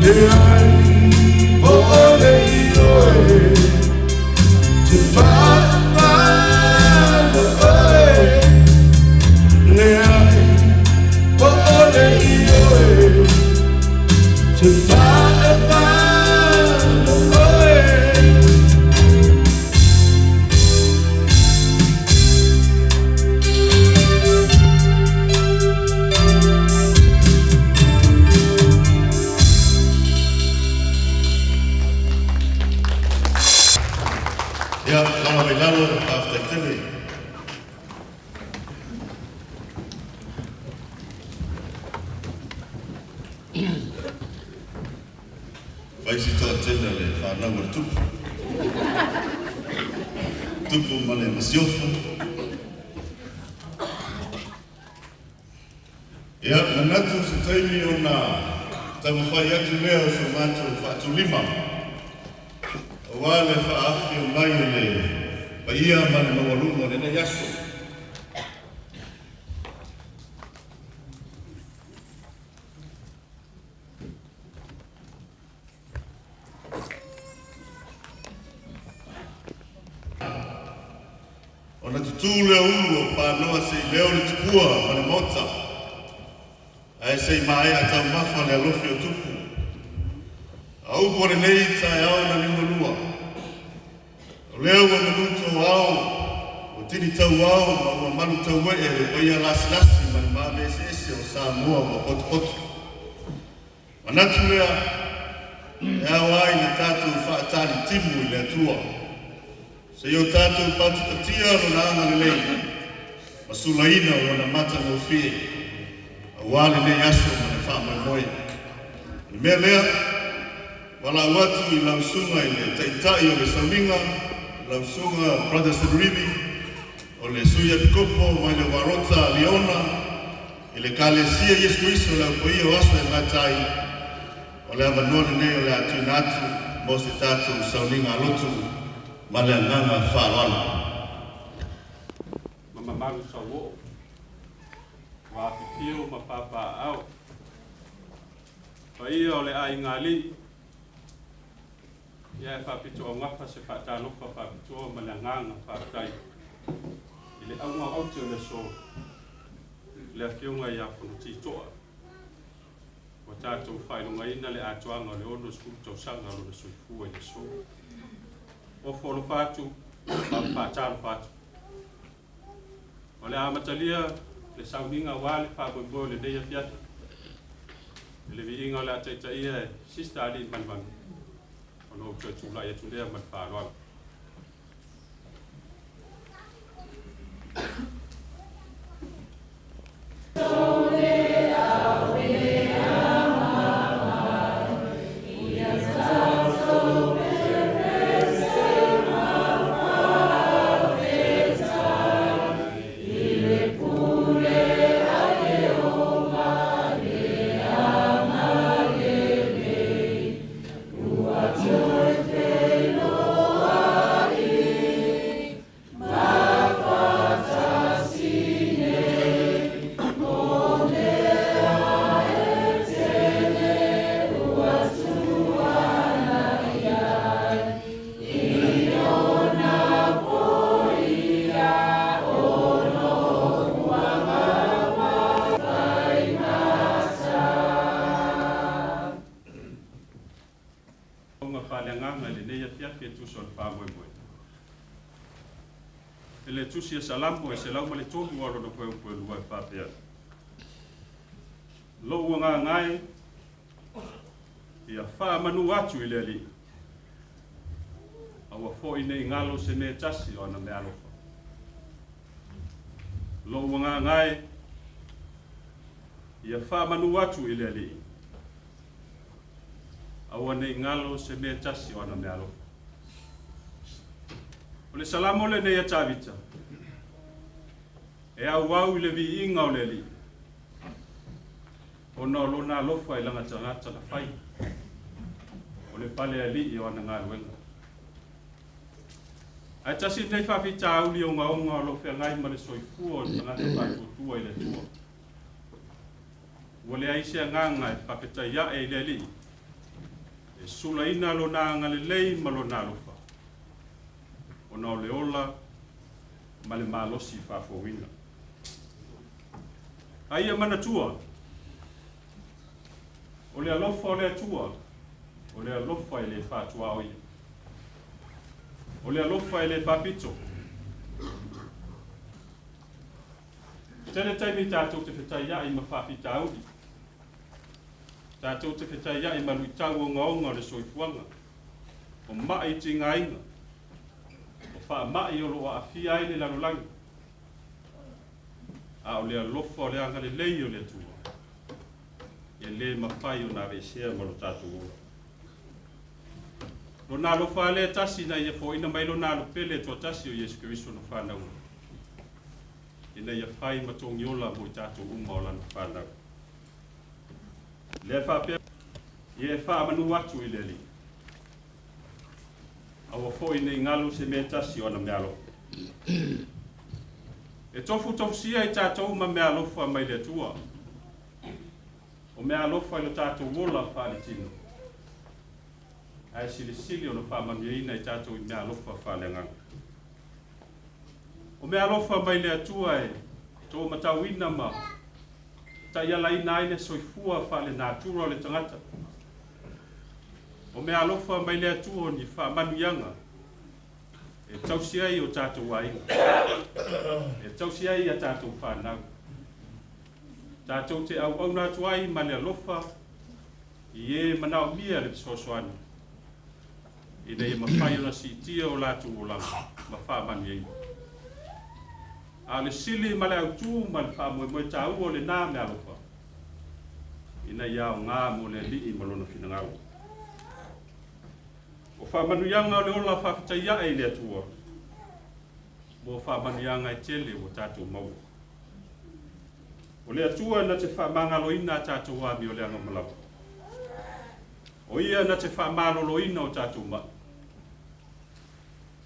Leai po o le ioe Te faamalo oe Leai po o le ioe Te faamalo oe. Ia, laga mai lalo, faafetai tele. Fai si toatele o le fanau a le Tupu. Tupu ma le Masiofo. Ia, manatu se taimi ona taumafai atu lea o so matou faatulima aua le faaafio mai o le paia ma le maualuga o lenei aso. Ona tutū lea o ulu o panoa se'i leo le tupua ma le Maota, ae se'i maea taumafa le alofi o Tupu. A upu o lenei taeao na liugalua, o lea ua manuto ao, ua tini tauao ma ua malu taue'e le paia lasilasi ma le maave eseese o Samoa ua potopoto. Manatu lea, e ao ai na tatou faatalitimu i le Atua, seia o tatou patipatia Lona agalelei ma sulaina Lona matagofie aua lenei aso ma le faamoemoe. O le mea lea, valaau atu i lau susuga i le Taitai o le Sauniga, lau susuga Brother Senerivi, o le Sui Epikopo mai le Uarota Liona i le Ekalesia Iesu Keriso o le Au Paia o Aso e Gata ai, o le avanoa lenei o le a tuuina atu mo se tatou sauniga lotu ma le agaga faaaloalo. Ma mamalu sauoo, ua afifio ma papaaao, paia o le aiga alii, ia e faapitoaugafa se faatalofa faapitoa ma le agaga faafetai i le auga o aute o le aso, le Afioga ia Fonoti To'a, ua tatou faailogaina le atoaga o le 60 tausaga o lona soifua i le aso. Ofo alofa atu ma faatalofa atu. O le a amatalia le sauniga aua le faamoemoe o lenei afiafi i le viiga o le a taitaia e Sister Alii Manumanu, ona ou toe tulai atu lea ma le faaaloalo. Ona faaleagaga i lenei afiafi e tusa o le faamoemoe. E le tusi a Salamo e 103 o lona fuaiupu e 2 e faapea, Lou agaga e, ia faamanu atu i le Alii, aua foi ne i galo se mea e tasi o ana meaalofa. Lou agaga e, ia faamanu atu i le Alii, aua ne i galo se mea e tasi o ana meaalofa. O le Salamo lenei a Tavita, e auau i le viiga o le Alii, ona o lona alofa i lana tagata na fai, o le pale alii o ana galuega. Ae tasi lenei faafitauli ogaoga o lo o feagai ma le soifua o le tagata faatuatua i le Atua. Ua leai se agaga e faafetai ae i le Alii E sulaina lona agalelei ma lona alofa, ona o le ola ma le malosi faafouina. A ia manatua, o le alofa o le Atua, o le alofa e le faatuaoia. O le alofa e le faapito. Tele taimi tatou te fetaiai ma faafitauli. Tatou te fetaiai ma luitau ogaoga o le soifuaga, o ma'i tigaina, o faamai o lo o aafia ai le lalolagi. A o le alofa o le agalelei o le Atua, e le mafai ona aveesea ma lo tatou ola. Lona alofa lea e tasi ina ia foaiina mai lona alo pele e toatasi o Iesu Keriso na fanau ina ia fai ma togiola mo i tatou uma o lana fanau. Lea faapea ia e faamanu atu i le Alii. Aua foi ne i galo se mea e tasi o ana meaalofa. E tofutofusia i tatou ma meaalofa mai le Atua. O meaalofa i lo tatou ola faaletino. Ae silisili ona faamanuiaina i tatou i meaalofa faaleagaga. O meaalofa mai le Atua e taumatauina ma taialaina ai le soifua faalenatura o le tagata. O meaalofa mai le Atua o ni faamanuiaga e tausi ai o tatou aiga, e tausi ai a tatou fanau. Tatou te auauna atu ai ma le alofa i e manaomia le fesoasoani, ina ia mafai ona siitia o latou olaga ma faamanuiaina. A o le sili ma le autū ma le faamoemoe taua o lenā meaalofa, ina ia aogā mo le Alii ma lona finagalo. O faamanuiaga o le ola faafetai ae i le Atua, mo faamanuiaga e tele ua tatou maua. O le Atua na te faamagaloina a tatou amioleaga ma lava. O ia na te faamaloloina o tatou mai.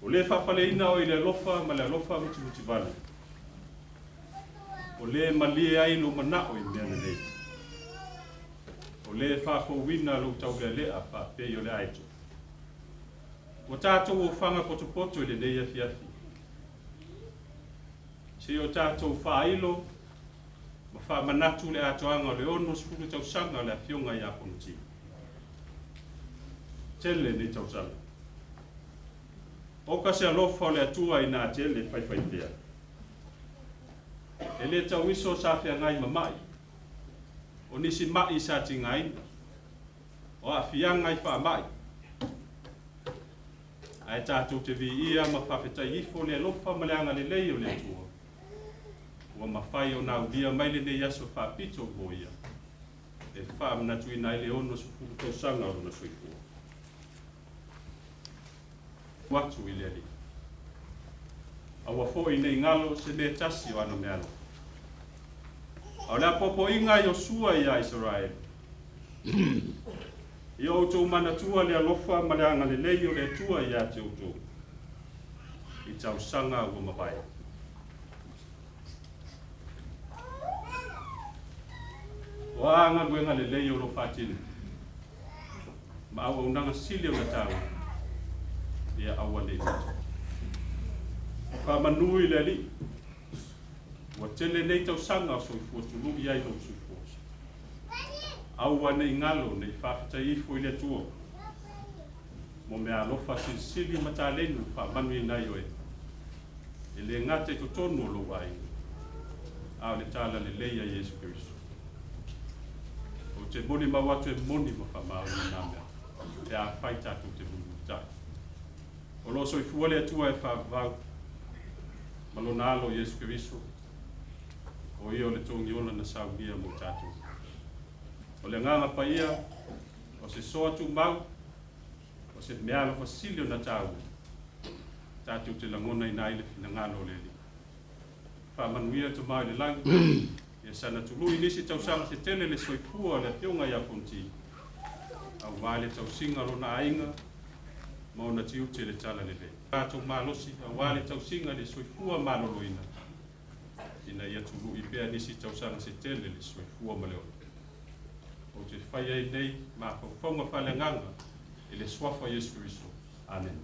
O le faapaleina oe i le alofa ma le alofa mutimutivale. O le malie ai lou manao i mea lelei. O le faafouina lou taulealea faapei o le aeto. Ua tatou ofaga potopoto i lenei afiafi. Se i o tatou faailo ma faamanatu le atoaga o le 60 tausaga o le afioga ia Fonoti. Tele nei tausaga. Oka se alofa o le Atua inā tele faifaipea. E le tauiso sa feagai ma ma'i, o nisi ma'i sa tigaina, o aafiaga i faamai, ae tatou te viia ma faafetai ifo le alofa ma le agalelei o le Atua, ua mafai ona aulia mai lenei aso faapito mo ia, e faamanatuina ai le 60 tausaga o lona soifua. Atu i le Alii. Aua foi ne i galo se mea e tasi o ana meaalofa. A o le apoapoaiga a Iosua iā Isaraelu, Ia outou manatua le alofa ma le agalelei o le Atua ia te outou i tausaga ua mavae. O a galuega lelei o lo o faatino ma auaunaga sili ona taua, ia aua ne i pito. Faamanu i le Alii, ua tele nei tausaga o soifua tului ai lou soifua. Aua ne i galo ne i faafetai ifo i le Atua mo meaalofa silisili ma taleni faamanuiaina ai oe, e le gata i totonu o lou aiga, a o le talalelei a Iesu Keriso. Ou te molimau atu e moni ma faamaoni nā mea, pe afai tatou te mulimulitai. O lo o soifua le Atua e faavavau ma lona alo Iesu Keriso, o ia o le togiola na saunia mo tatou. O le agaga paia, o se soa tumau, o se meaalofa sili ona taua, tatou te lagonaina ai le finagalo o le Alii. Faamanuia le Tama i le lagi, ia sana tului nisi tausaga se tele le soifua o le afioga ia Fonoti, aua le tausiga o lona aiga ma ona tiute i le talalelei. Tatou malosi aua le tausiga le soifua maloloina, ina ia tului pea nisi tausaga se tele le soifua ma le ola. Ou te fai ai nei mafaufauga faaleagaga I le suafa o Iesu Keriso. Amene.